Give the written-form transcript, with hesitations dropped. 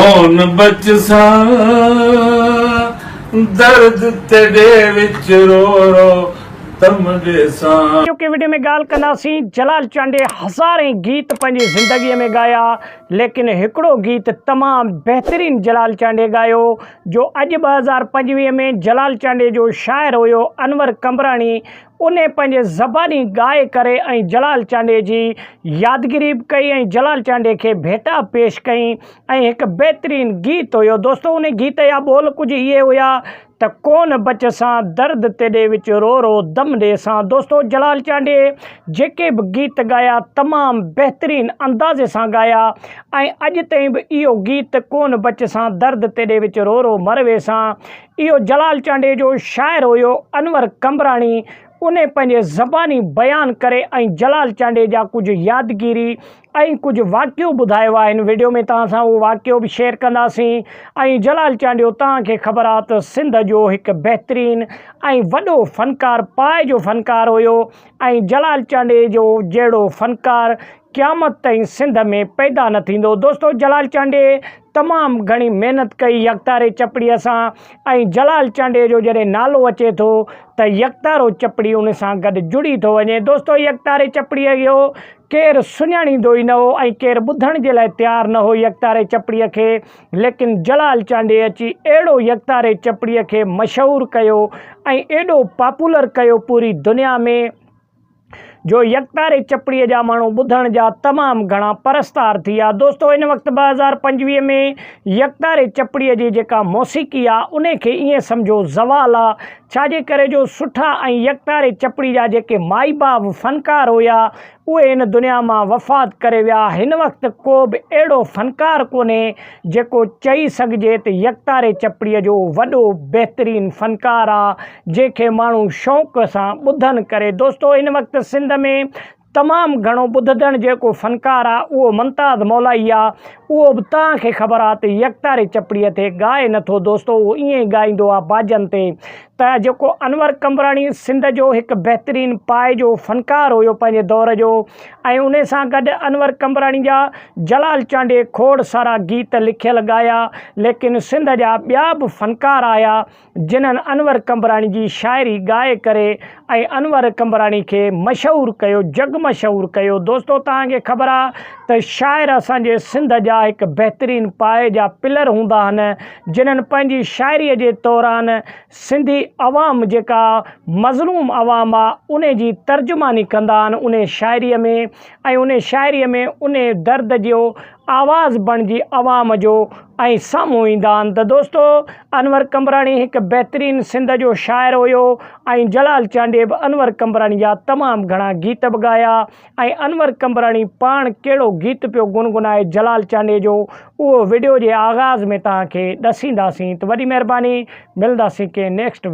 ڪون بچسان درد تيڏي وچ رو رو دم ڏيسان. اڄوڪي وڊيو ۾ ڳالهه ڪنداسين جلال چانڊيي هزارين گيت پنهنجي زندگي ۾ ڳايا ليڪن هڪڙو گيت تمام بهترين جلال چانڊيي ڳايو جو اڄ 2025 ۾ جلال چانڊيي جو شاعر هيو انور قمبراڻي انهي پنهنجي زباني ڳائي ڪري ۽ جلال چانڊيي جي يادگيري به ڪئي ۽ جلال چانڊيي کي ڀيٽا پيش ڪئي ۽ هڪ بهترين گيت هيو دوستو انهي گيت جا ٻول ڪجهه اهي هيا ته ڪون بچ سان درد تيڏي وچ رو رو دم ڏي سان دوستو جلال چانڊيي جيڪي به گيت ڳايا تمام بهترين اندازي سان ڳايا ۽ اڄ تائين به اهو گيت ڪون بچ سان درد تيڏي وچ رو رو مر ويسان اهو جلال چانڊيي جو شاعر هيو انور قمبراڻي انهي پنهنجي زباني بيان ڪري ۽ جلال چانڊيي جا ڪجهه يادگيري ۽ ڪجهه واقعو ٻڌايو آهي هن وڊيو ۾ توهان سان اهو واقعو به شيئر ڪنداسين ۽ جلال چانڊيو توهان کي خبر آ ته سنڌ جو هڪ بهترين ۽ وڏو فنڪار پاء جو فنڪار هيو ۽ جلال چانڊيي جو جهڙو فنڪار قيامت تائين سنڌ ۾ پيدا نه ٿيندو دوستو جلال چانڊيي تمام گهڻي محنت ڪئي يڪتاري چپڙي سان ۽ جلال چانڊيي جو جڏهن نالو اچي ٿو ته يڪتارو چپڙي ان سان گڏ جڙي ٿو وڃي دوستو يڪتاري چپڙي جو ڪير سڃاڻيندو ئي نه هو ۽ ڪير ٻڌڻ جي لاء تيار نه هو يڪتاري چپڙي کي ليڪن جلال چانڊيي اچي اهڙو يڪتاري چپڙي کي مشهور ڪيو ۽ ايڏو پاپولر ڪيو پوري دنيا ۾ جو يڪتاري چپڙيء جا ماڻهو ٻڌڻ جا تمام گهڻا پرستار ٿي ويا. دوستو هن وقت 2025 ۾ يڪتاري چپڙيء جي جيڪا موسيقي آ انهي کي ائين سمجهو زوال آ ڇا جي ڪري جو سٺا ۽ يڪتاري چپڙي جا جيڪي مائي باب فنڪار هيا اهي هن دنيا مان وفات ڪري ويا. هن وقت ڪو به اهڙو فنڪار ڪونهي جيڪو چئي سگهجي ته يڪتاري چپڙيء جو وڏو بهترين فنڪار آ جنهن کي ماڻهو شوق سان ٻڌن ڪري دوستو هن وقت سنڌ ۾ تمام گهڻو ٻڌدڻ جيڪو فنڪار آ اهو ممتاز مولائي آ اهو به توهان کي خبر آ ته يڪتاري چپڙيء تي ڳائي نه ٿو دوستو اهو ائين ئي ڳائيندو آ باجن تي ته جيڪو انور قمبراڻي سنڌ جو هڪ بهترين پائي جو فنڪار هيو پنهنجي دور جو ۽ انهي سان گڏ انور قمبراڻي جا جلال چانڊيي کوڙ سارا گيت لکيل ڳايا ليڪن سنڌ جا ٻيا به فنڪار آيا جنھن انور قمبراڻي جي شاعري ڳائي ڪري ۽ انور قمبراڻي کي مشهور ڪيو جڳ مشهور ڪيو دوستو توهان کي خبر آ ته شاعر اسان جي سنڌ جا هڪ بهترين پائي جا پلر هوندا آهن جنھن پنهنجي شاعري جي دوران سنڌي عوام جيڪا مظلوم عوام آ انھي جي ترجماني ڪندا آهن انھي شاعري ۾ ۽ انھي شاعري ۾ انھي درد جو آواز بڻجي عوام جو ۽ سامهون ايندا آهن ته دوستو انور قمبراڻي هڪ بهترين سنڌ جو شاعر هيو ۽ جلال چانڊيي به انور قمبراڻي جا تمام گهڻا گيت به ڳايا ۽ انور قمبراڻي پاڻ ڪهڙو گيت پيو گنگنائي جلال چانڊيي جو اهو وڊيو جي آغاز ۾ توهان کي ڏسينداسين ته وڏي مهرباني ملنداسين ڪنهن نيڪسٽ.